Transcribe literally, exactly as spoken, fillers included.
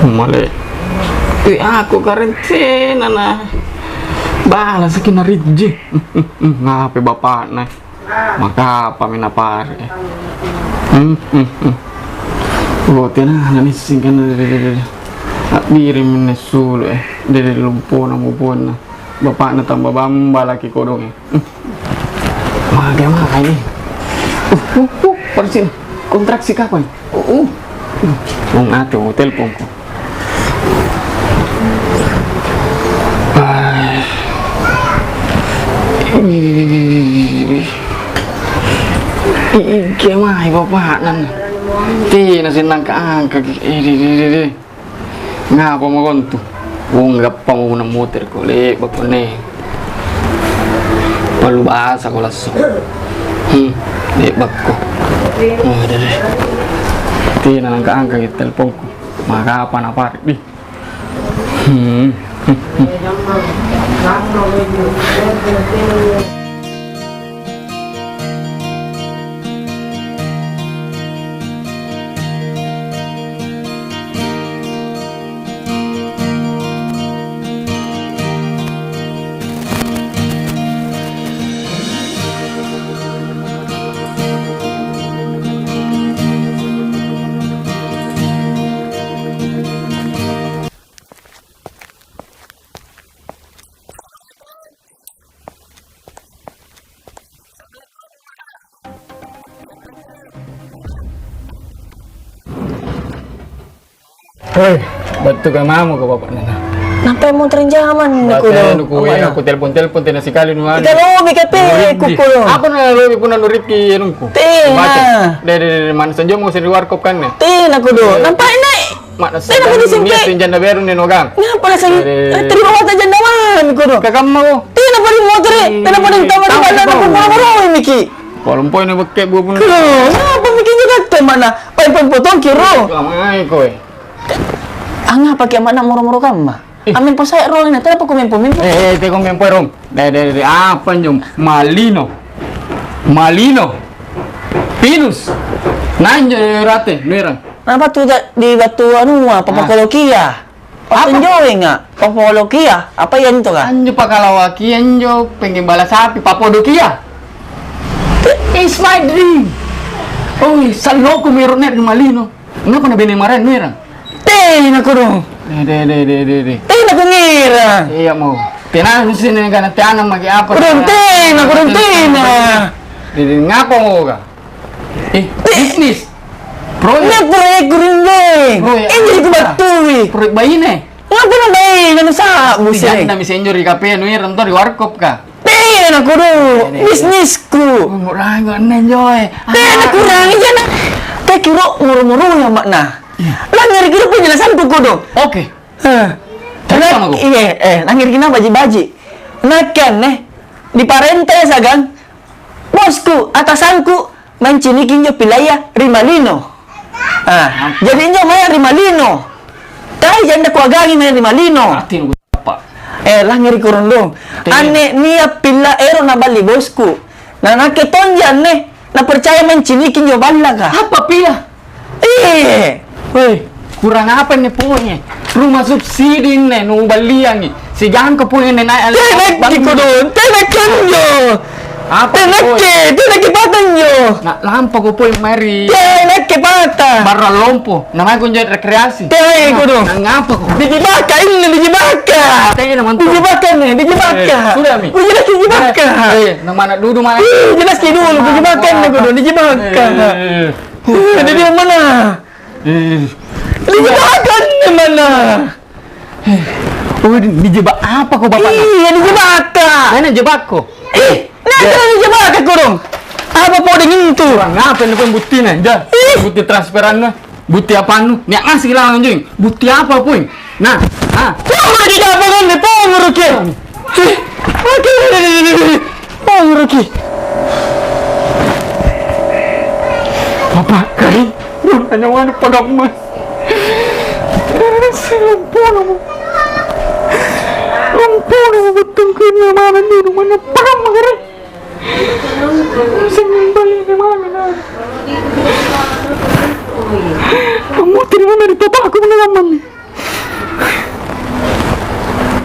Male. Ih, aku karena na balas ki na Rijji. Ngape bapakna? Maka apa mi na pare? Hmm, hmm, hmm. Oh, tena na nissing kan, dede, dede. Abbiring mi na sulu, eh. Dede, lumpona mupona. Bapakna tambah bamba laki kodong, eh. Hmm. Maga, maga ini. Uh, uh, uh, pada sini. Kontraksi kapan? Uh, uh. Hmm. Mau ngatu, telponku. Ah. Ih, kemai bapakna. Tena sennang ka angka. Ih, di, di, di, di. Ngapa mo kontu? Wong gappa mo na motor ko, le'ba ko ne. Palu basa ko lasso. Hmm, le'ba ko. Oh, dede. Tena nangka angka ki telponku. Maka apa na pare di? Hmm. Hei, battu ka mamo ko bapakna. Nampa motor jaman ko do. Aku telpon-telpon tena sikali nu anu. Ika lobi ka pe ku ko do. Apa na lobi puna nu Rifki anungku. Tena. Dede, dede, mana senjom ko seri warkop kan ne. Tena ko do. Nampa ini. Mana senjom ni janda beru ni nogang. Ngapa na seng? Terima mata janda mami ko do. Kakak mau. Tena pada motor e. Tena pada kamar di bala na ko moro-moro ini ki. Kalau mpoi ni bekke buah pun. Ko, ngapa mi ki juga te mana? Pai-pai potong ki ro. Kamai ko e. Angapa ki anak moro-moro kamma? Amin po saya ro ini, tena pa ko mempo-mempo. Eh, eh, te ko mempo rong. Dede, dede, apa njo? Malino. Malino. Pinus. Nanjo rate, nuerang. Napa tu di batu anu, apa pakolokia? Apa? Apa njo inga? Papolokia? Apa iya ntu ka? Anjo pakalawakia njo, pengen bala sapi, papodokia. It's my dream. Oh, saloko mero net di Malino. Ngapa na bene maraen nuerang? Tena ko do. Dede, dede, dede. Tena ko ngira. Iya mo. Tena sini kana tena maki apa? Ko do tena, ko do tena. Dede, ngapa mo ka? Eh, bisnis. Proyek. Ini proyek kurang deh. Proyek. Ini jadi ku batui. Proyek bayi ne. Ngapa na bayi na nusa busi. Janda mi senjor di kape nuerang to di warkop ka. Tena ko do. Bisnisku. Ngurangi anne njo e. Tena kurangi jana. Te kiro moro-moro ya makna. Langgar kiro penjelasanku ko do. Oke. Eh. Iya, eh, langgar kina baji-baji. Nakan ne. Di parenta ya sagang. Bosku, atasanku, manciniki injo pillaya ri Malino. Ah, jadi injo mae ri Malino. Tai janda kuagangi mae ri Malino. Eh, langeri korong dong. Anne nia pilla ero naballi bosku. Na nakke tonji anne, na percaya manciniki injo ballaka. Apa pila? Eh. Weh, kurang apa ini punya? Rumah subsidi ini nu balliangi. Sijangka punya ini naik. Tena ki kodong, tena ki injo. Apa tena ki, tena ki patah injo. Nak lampa ko poin mari. Tena ki patah. Barra lompo. Namanya kunjo rekreasi. Tena ki kodong. Ngapa ko? Dijibaka ini, dijibaka. Tena mantu. Dijibaka ini, dijibaka. Sudah mi. Udah dijibaka. Eh, nang mana dulu mana? Ih, jelas ki dulu, dijibaka ini kodong, dijibaka. Ada di mana? Dijebak kan di mana? Oh, dijebak apa ko, Bapak? Iya, dijebak ka. Mana jebak ko? Ih, nah, jangan dijebak ka kodong. Apa po dengan itu? Kurang apa ini pun buktinya? Dah. Bukti transferan lah. Bukti apa nu? Niat ngasih lah anjing. Bukti apa pun? Nah, ah. Kau mau dijebak kan di pengurus ya? Ih, oke. Pengurus ki. Apa kali? Hanya mana padang mas. Silumpuan. Lumpuan betul kena mana ni, mana padang mas. Sing balik ni mana? Kamu terima dari topak aku mana zaman ni?